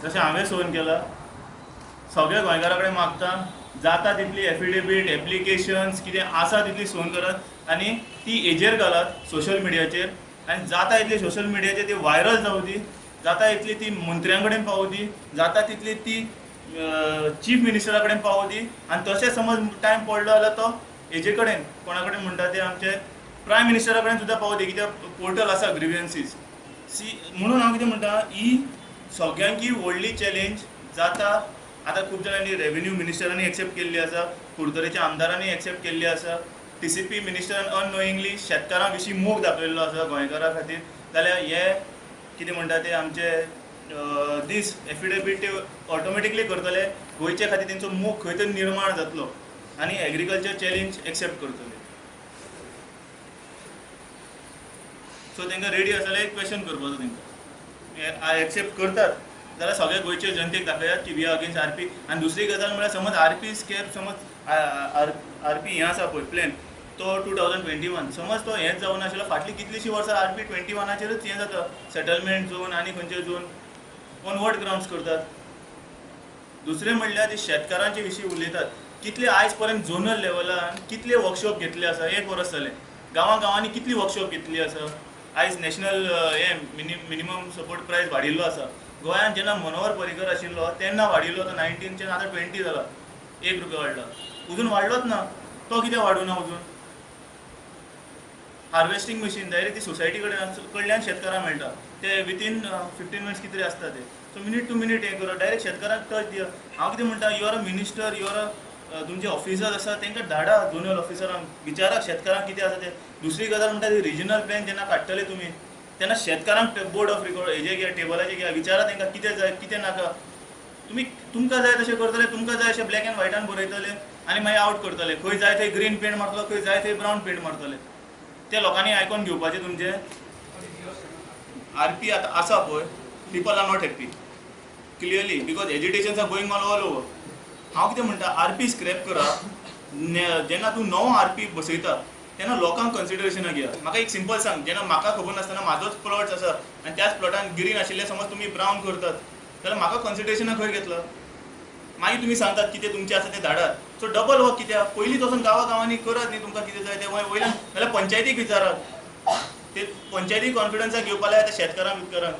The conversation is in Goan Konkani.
जशें हांवें सहन केलां. सगळ्या गोंयकारां कडेन मागता जाता तितली एफिडेवीट एप्लिकेशन्स कितें आसा तितली सहन करात आनी ती हेजेर घालात सोशल मिडियाचेर आनी जाता इतली सोशल मिडियाचेर ती व्हायरल जावं दी, जाता इतली ती मंत्र्यां कडेन पावूं दी, जाता तितली ती चीफ मिनिस्टरा कडेन पावूं दी. आनी तशें समज टायम पडलो जाल्यार तो हेजे कडेन कोणा कडेन म्हणटा ते आमचे प्रायम मिनिस्टरा कडेन सुद्दां पावूं दी, कित्याक पोर्टल आसा ग्रिवियन्सीस सी. म्हणून हांव कितें म्हणटा, ही सगळ्यांकी व्हडली चॅलेंज जाता. आतां खूब जाणांनी रेवेन्यू मिनिस्टरांनी एक्सेप्ट केल्ली आसा, कुडतरेच्या आमदारांनी एक्सेप्ट केल्ली आसा, टीसीपी मिनिस्टरान अननोईंगली शेतकारां विशीं मोग दाखयल्लो आसा गोंयकारां खातीर. जाल्यार हे कितें म्हणटा ते आमचे दीस एफिडेवीट ते ऑटोमॅटिकली करतले, गोंयचे खातीर तेंचो मोग खंय तरी निर्माण जातलो आनी एग्रीकल्चर चॅलेंज एक्सेप्ट करतले. सो तांकां रेडी आसा जाल्यार एक क्वेश्चन करपाचो तांकां, एक्सेप्ट करतात जाल्यार सगळ्या गोंयचे जनतेक दाखयात की we are against RP. आनी दुसरी गजाल म्हळ्यार समज आरपी स्कॅप समज आरपी हें आसा पळय प्लॅन तो 2021 समज तो हेंच जावं नाशिल्लो, फाटलीं कितलींशीं वर्सां आरपी 21चेरूच हें जाता, सेटलमेंट झोन आनी खंयचे झोन ऑन what grounds करतात. दुसरें म्हणल्यार ते शेतकारांचे विशीं उलयतात, कितले आयज पर्यंत झोनल लेवलान कितले वर्कशॉप घेतले आसा, एक वर्स जालें गांवां गांवांनी कितली वर्कशॉप घेतली आसा. आयज नॅशनल हें मिनिमम सपोर्ट प्रायस वाडिल्लो आसा. गोंयांत जेन्ना मनोहर पर्रीकर आशिल्लो तेन्ना वाडिल्लो तो 19च्यान आतां 20 जाला, 1 रुपया वाडला, अजून वाडलोच ना तो, कित्याक वाडूना अजून. हार्वेस्टींग मशीन डायरेक्ट ती सोसायटी कडल्यान शेतकारांक मेळटा, ते विथीन 15 मिनट्स कितें आसता ते, सो मिनीट टू मिनीट हें करप, डायरेक्ट शेतकारांक टच दिया. हांव कितें म्हणटा, you are a minister, you are a तुमचे ऑफिसर्स आसा तांकां धाडा झोनल ऑफिसरांक, विचारा शेतकारांक कितें आसा तें. दुसरी गजाल म्हणटा ती रिजनल प्लॅन जेन्ना काडटले तुमी तेन्ना शेतकारांक बोर्ड ऑफ रिकॉर्ड हेजे घ्या, टेबलाचे घ्या, विचारा तांकां कितें जाय कितें नाका. तुमी तुमकां जाय तशें करतले, तुमकां जाय अशें ब्लॅक एंड व्हायटान बरयतले आनी मागीर आवट करतले, खंय जाय थंय ग्रीन पेंट मारतलो, खंय जाय थंय ब्रावन पेंट मारतले. ते लोकांनी आयकोन घेवपाचें तुमचें. आरपी आतां आसा पळय, people are not happy clearly because agitations are going on all over. हांव कितें म्हणटा, आरपी स्क्रॅप करा, जेन्ना तूं नवो आरपी बसयता तेन्ना लोकांक कन्सिडरेशनाक घेया. म्हाका एक सिंपल सांग, जेन्ना म्हाका खबर नासतना म्हाजोच प्लॉट आसा आनी त्याच प्लॉटान ग्रीन आशिल्ले समज तुमी ब्रावन करतात जाल्यार म्हाका कन्सिडरेशनाक खंय घेतला. मागीर तुमी सांगतात कितें तुमचें आसा तें धाडात, सो डबल वर्क कित्याक, पयलींच वचून गांवा गांवांनी करात न्ही तुमकां कितें जाय तें, वयल्यान जाल्यार पंचायतीक विचारात, ते पंचायती कॉन्फिडन्साक घेवपा जाय आतां शेतकारांक वितकारांक.